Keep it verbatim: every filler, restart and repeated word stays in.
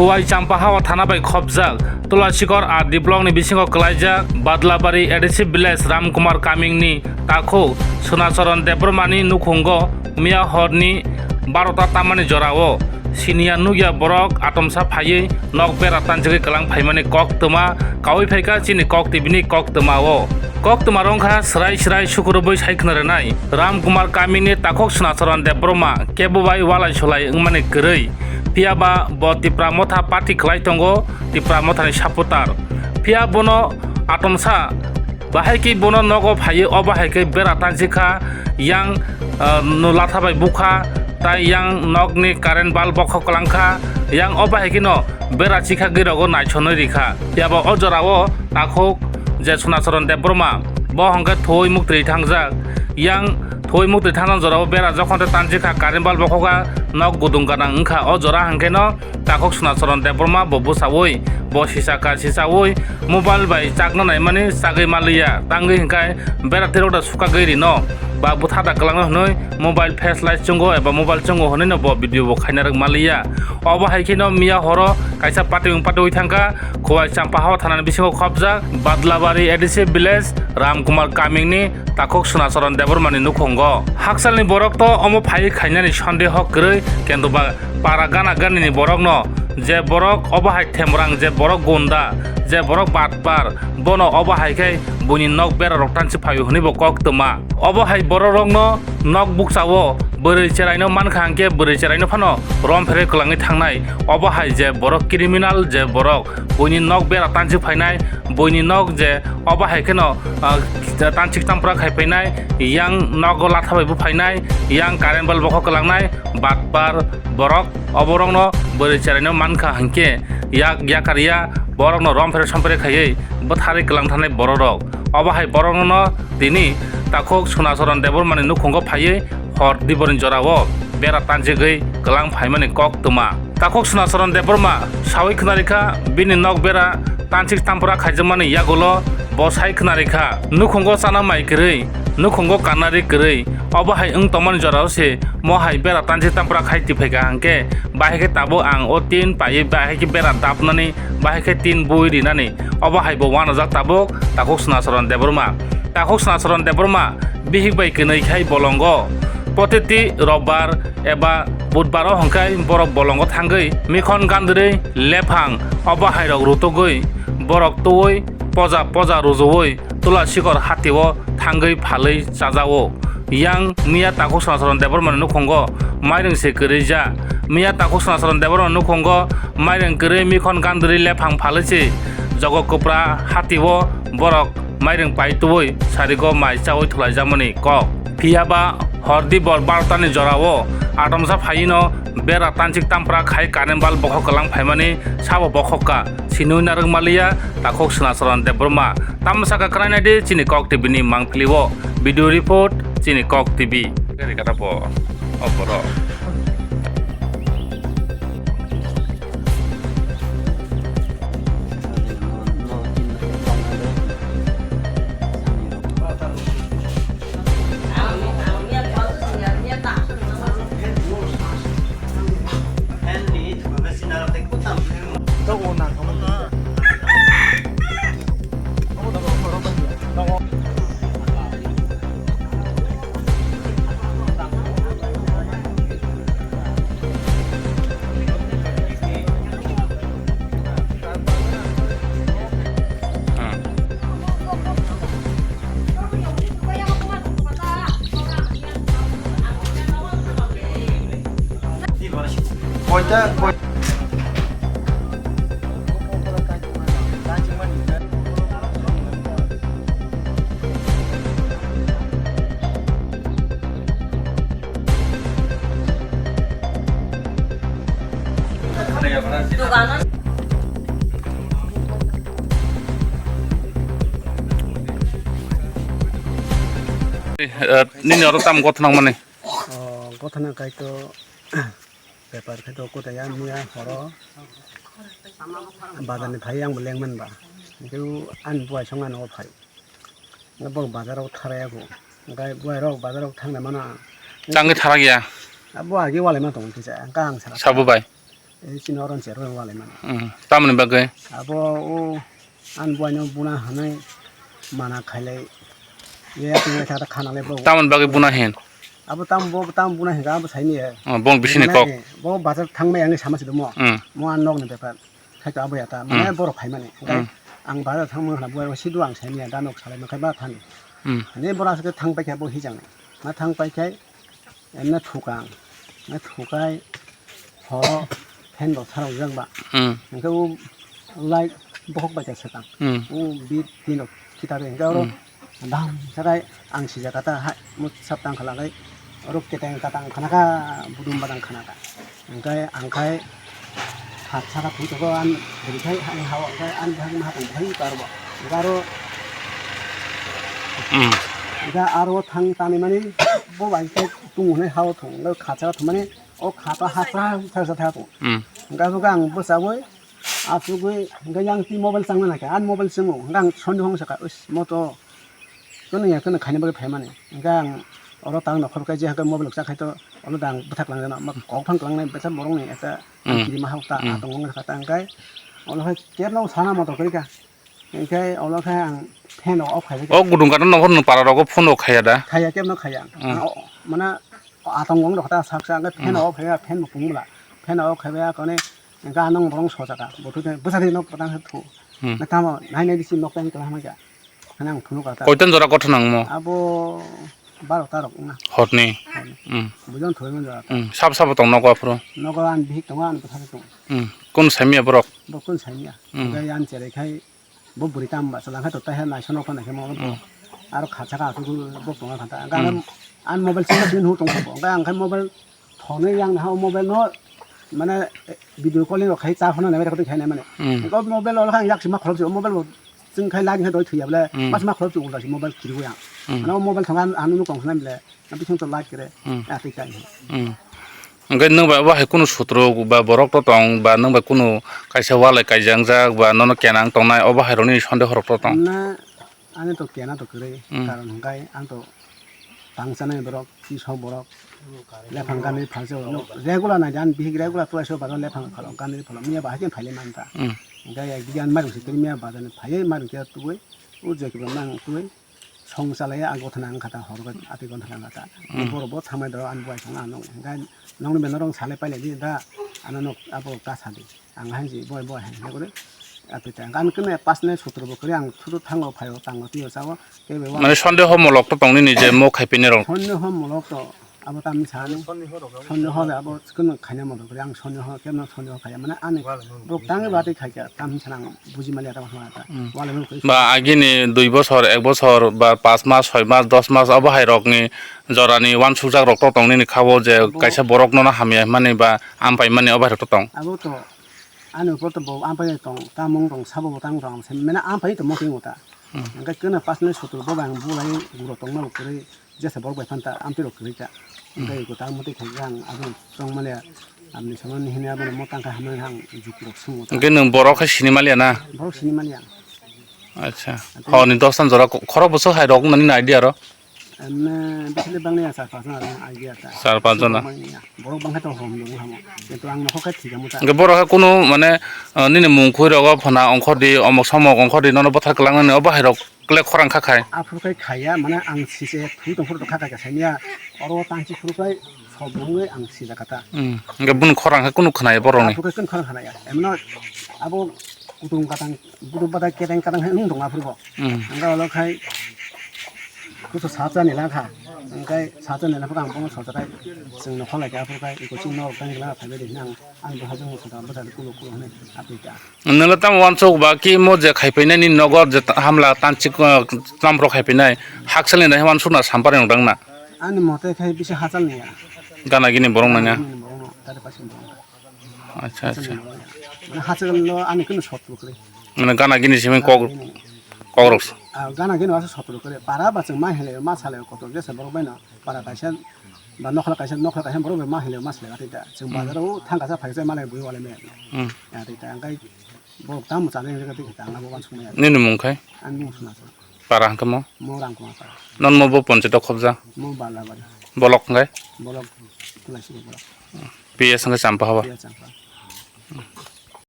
Khowai Champahao thana bai khopjak Tulasikor R D block ni bisingo kwlaijak Badlabari A D C village Ramkumar Kaming ni takhuk Sunacharan Debbarma ni nukhungo miya hor ni barota tamani jorao siniya nukya borok atomsa phaiwi nok bera tanjagwi kwlang phaimani kok twma kaui phaikha chini kok tibini kok twmao. Kok twma rwngkha swrai swrai sukurubui sai khna rwnai Ramkumar Kaming ni takhuk Sunacharan Debbarma kebo bai walai sulai wngmani kwrwi. Phiya ba bo Tipra Motha party kwlai tongo, Tipra Mothani supporter. Phiya bono atomsa bahai khe bono nogo phaiwi, obo hai khe bera tansi kha, yang, ah, no latha bai bukha, tai yang nokni current bulb bokhok kwlang kha, yang obo hai kheno bera chikha gwi rogo naisonwi rikha. Phiya ba o jorao takhuk je Sunacharan Debbarma, bo hwnkhe thuwi muktwi thangjak, yang thuwi muktwi thangjak jorao bera jokhon tei tansi kha, current bulb bokhok kha, nok gudung ganang wngkha. O jora hwnkhe no takhuk Sunacharan Debbarma bo bwsaui, bo sisa ka sisaui mobile bai chakna naimani chagwi maliya, tangwi hwnkhe bera tirok da sukagwi rino ba bwtha da kwlangno hwnwi mobile flashlight chwngo eba mobile chwngo hwnwi no bo video bo khaina rwk maliya. Obo hai kheno miya horo kaisa patiwng patiwi thangkha Khowai Champahao thanani bisingo khopjak Badlabari A D C village Ramkumar Kaming ni takhuk Sunacharan Debbarma ni nukhungo. Haksalni borok to omo phaiwi khainani sondeho kwrwi, kintu ba para gana ganini borokno, je borok obo hai themrang, je borok gunda, je borok batpar, bono obo hai khe buini nok bera rok tansi phaio hwnwi bo kok twma. Obo hai borok rokno nok bukchao bwrwi cheraino mankha hwnkhe bwrwi cheraino phano rom pherwi kwlangwi thangnai. Obo hai je borok criminal, je borok buini nok bera tansi phainai, buini nok je obo hai kheno, ah, tansik tampra khai phainai, yang nogo latha bai bo phainai, yang current bulb bokhok kwlangnai, batpar borok oborokno bwrwi cheraino mankha hwnkhe yak yakar ya borokno rom phere som phere khaiwi bwtharwi kwlang thanai bororok. Obo hai borokno tini takhuk Sunacharan Debbarmani nukhungo phaiwi hor diborni jorao bera tanjigwi kwlang phaimani kok twma. Takhuk Sunacharan Debbarma saui khwnarikha bini nok bera tansik tampra khaijakmani yagulo bo sai khwnarikha nukhungo chana mai kwrwi, nukhungo kanna ri kwrwi. Obo hai wng tongmani jorao se mo hai bera tansik tampra khai tiphaikha hwnkhe bahai khe tabuk ang o tin paiwi bahai khe bera dapnani, bahai khe tin bui rinani. Obo hai bo uanajak tabuk takhuk Sunacharan Debbarma. Takhuk Sunacharan Debbarma bihik bai kwnwi khai bolongo. Protiti robbar eba budbaro hwnkhe borok bolongo thangwi mikhon gandrwi lephang obo hairok rutugwi borok tuwi poja poja rujuwi Tula Sikor hatio thangwi phalwi chajao. Yang miya takhuk Sunacharan Debbarmani nukhungo mairung se kwrwi ja. Miya takhuk Sunacharan Debbarmani nukhungo mairung kwrwi mikhon gandrwi lephang phalwi se jogo kwpra hatio borok mairung pai tuwi sarigo mai chawi thulaijakmani kok. Phiya ba hordi bor barotani jorao atomsa phaino bera tansik tampra khai current bulb bokhok kwlang phaimani sabo bokhok ka sinui narwk maliya takhuk Sunacharan Debbarma. Tamo saka kwnainai di chini Kok T V ni mangpili o. Video report chini Kok T V. Gari kata bo, o borok. Koita, koi- Eh, nini oro tamo gothona mani? O, gothona kaitor. Bepar khe to kota ya miya horo bazar ni phai ang bo lengman ba. Hingke ani buai song ano phai. Bo bazar o tharaya go. Hingke buai rok bazar o thangna mana. Changwi tharak ya. Abo agi walai ma tongo kisa. Hingke ang sara. Sabo bai. Ei chini oro ni cherwi wng walaimani. Hmm. Tamoni bagwi? Abo o ani buaino buna hwnwi mana khailai. Ye tini kha khana le bo. Tamoni bagwi buna hin? Abo tam bo tam buna hin abo saini ye. Oh, bong bisini kok. Bo bazar thangmai ang sama sido mo. Hmm. Mo an nok ni bepar. Khai to abo ya ta. Mane borok phaimani. Hmm. Ang bazar thangmani hwnna buai sido ang saini ya da nok salai ma khai ba thani. Hmm. Ani borok aswk thang pai khe bo hijang. Ma thang pai khai. Emne thukang, emne thukai, horo fan bo tharok jak ba. Hmm. Hingke o light bokhok bai khe swkang. Hmm. O bit tin rok kita de hingke oro dam sakai ang sijak kata hai mo sap tang khala kai oro keteng katang khana ka budum badang khana ka. Hingke ang khai Khat saka thung tongo, ani bwrwi khai ani ha-o, hwnkhe ani bwkhakni ha tong bwkhak tar bo. Hwnkhe aro, hmm, hwnkhe aro thang tanwi mani bo bai khe tung hwnwi ha-o thung, hwnkhe khat saka thung mani o khat o ha sra sra sra tha tong. Hmm. Hwnkhe aswk ang bwchaui, asugui, hwnkhe yang twi mobile changna naikha, ani mobile chwngo, hwnkhe ang Sunday hong sakha, "Uish, mo to." Kunu ya kunu khaina bagwi phaimani. Hingke ang oro tang nokhor kai je hingke mobile rok chakhai to olo dang bwthak langjana ma kok phang klangnai bwthak borok ni ekta, hmm, kirima hok ta, hmm, atong wng kha ta hingke olo hai kebo no sana moto kwrwi kha. Hingke olo khe ang fan rok off khai. O gudung gana nokhor no para rogo phone rok khaiya da? Khaiya, kebo no khaiya. Hmm. Ang o, mana atong wng rok ta sak sak hingke fan, hmm, off khaiya, fan bo pung bwla. Fan off khaiya kone hingke anong borok sosa kha. Bo thwi bwsa thwi nok patang khe thu. Hmm. Na tamo nai nai bisi nok tang kla hamya. Hwnwi ang phunuk kha ta. Koitan jora gotha nangmo? Abo baro ta rok wngna. Horni? Horni. Hmm. Bujon thoi man jora ta. Hmm. Sabo sabo tong nogo aphuru? Nogo ani bihik tongo, ani bwsajwk tongo. Hmm. Kunu saimya borok? Bo kunu saimya. Hmm. Hwnkhe ani cherai khai bo bwrwi tamo ba chwla khai to taiha naisano phano khe mo. Hmm. Aro khatsa kha asugwi bo tongo kha ta. Hwnkhe, hmm, ani mobile sima simi nuhur tong kha bo. Hwnkhe ang khai mobile Thonwi yang naha o mobile no, mane, video calling rok khai cha phano nai bai khainai mane. Hmm. Ko mobile o kha yak sima khorok si o mobile bo chwng khai light khai doi thwi ya bole. Hmm. Mas ma khorok si ulta si mobile kiri ya. Hmm. Ano mobile thang an anu kong khna bole. Abi thang to light kire. Hmm. Ya twi kai. Hmm. Hwnkhe nwng bai obo hai kunu sutro ba borok to tong ba nwng bai kunu kaisa walai kaijakjak ba nono kenang tongnai obo hai rokni sondeho rok to tong? Na Ani to kena to kwrwi, hmm, karon hwnkhe ang to tang chanai borok, chisok borok, lephang gani phalsa o, regular nai di, ani bihik regular twlai so bazar lephang phalo, gani phalo, miya bahai khe phailai man ta. Hmm. Hwnkhe ekdigi ani mairung se twi miya bazar ni phaiwi mairung khe tubui, o je kiba mang tubui, song chalai a gothana wng kha ta, hor khe atwi gothana wng kha ta. Hmm. Borok bo thamai doro ani buai song ano, hwnkhe nokni benda rok salai pailai di da, ano nok abo ta sa di. Ang hai si boi boi hai hai kore. Api ta ang kan kene pas ne sutro bo kore ang thuru thango phaio tango tiyo sao kebe wa. Mane sondeho molok to tong nini je mo khai pini rok. Sondeho molok to abo tam sa ni. Sondeho le abo kene khaina molok kore ang sondeho kemno sondeho khaya mane ani bok tangi bati khai kya tam sa nang buji mali ata ma ta. Hmm. Wale mo kore. Ba agini dui bosor, ek bosor, ba pas mas, soi mas, dos mas abo hai rok ni jora ni wansukjak rok to tong nini kha o je abo kaisa borok nono hamya mani ba ampai mani abo hai rok to tong. Abo to Ani upor to bo ampai tong, tamung tong, sabo bo tang tong, se mena ampai to moting uta. Hmm. Angkai kena pas nai sutur bo bang bulai guro tong na ukuri, jesa borok bai phanta amtwi rok kwrwi ta. Hmm. Angkai ko ta muti khai jang abo tong male amni sono ni hini abo mo tang kha hamna hang juk rok sung uta. Angkai nwng borok khai sini maliya na? Borok sini maliya. Acha. Ate- Ho ni dos tan jora ko-, khoro bwswk hai rok nani idea ro? Emne bisili bangni ya char pas jona idea ta. Char pas jona. Borok bangkha to hom dong hamo. Kintu ang nokho khe thik amo ta. Hingke borok khe kunu mane, ah, nini mung khui rogo phana ongkhor di, omok somok ongkhor di, nono bwthar kwlangnani o bahai rok kle khorang kha khai. Aphuru khai khaiya mane ang sise thui tong phuru kha khai kha saiya. Oro tangchi phuru khai sob nungwi ang sijak kha ta. Hmm. Hingke bun khorang khe kunu khwnai borokni. Aphuru khai kunu khorang khwnai ya. Emno abo kutung katang Budu bada keteng katang hai wng tong aphuru bo. Hmm. Hingke olo khai kusu sacha ni lang kha. Hingke sacha ni lang kha ang bono socha khai chwng no kholai kha aphuru khai iko chwng norok tang lang phai bai di hinang ang bo hajong socha bwsa kulo kulo hinui aphi kha. Nwng le tamo wansuk ba ki mo je khai phainani nogo je hamla tanchik, ah, tamo rok khai phainai hakchal ni nai wansuk na sampari nang dang na. Ani mote khai bisi hachal ni ya. Gana gini borok nang ya. Gana gini borok no, tari pasi borok. Acha, acha. Mane hachal lo ani kunu sotro kre. Mane gana gini simi kok, gana gini. Kok rok. Ah, gana gini wasa sotro kre. Para ba chwng ma hele, ma sale kotor jesa borok bai no. Para kaisa, ba nokhla kaisa, nokhla kaisa borok bai ma hele, ma sale ati ta. Chwng, hmm, bazar o thang kaisa phai sa ma le bui wale me. Hmm. Ati ta angkai borok tamo chale jaga ti ta abo wan sumaya. Nini mung khai? Ani mung suna sa. Para hwnkhe mo? Mo Rangkoma para. Non mo bo ponchito khobja? Mo Balabari. Bolok hwnkhe? Bolok Tulasi bolok. P S hwnkhe Champa haba? P S Champa.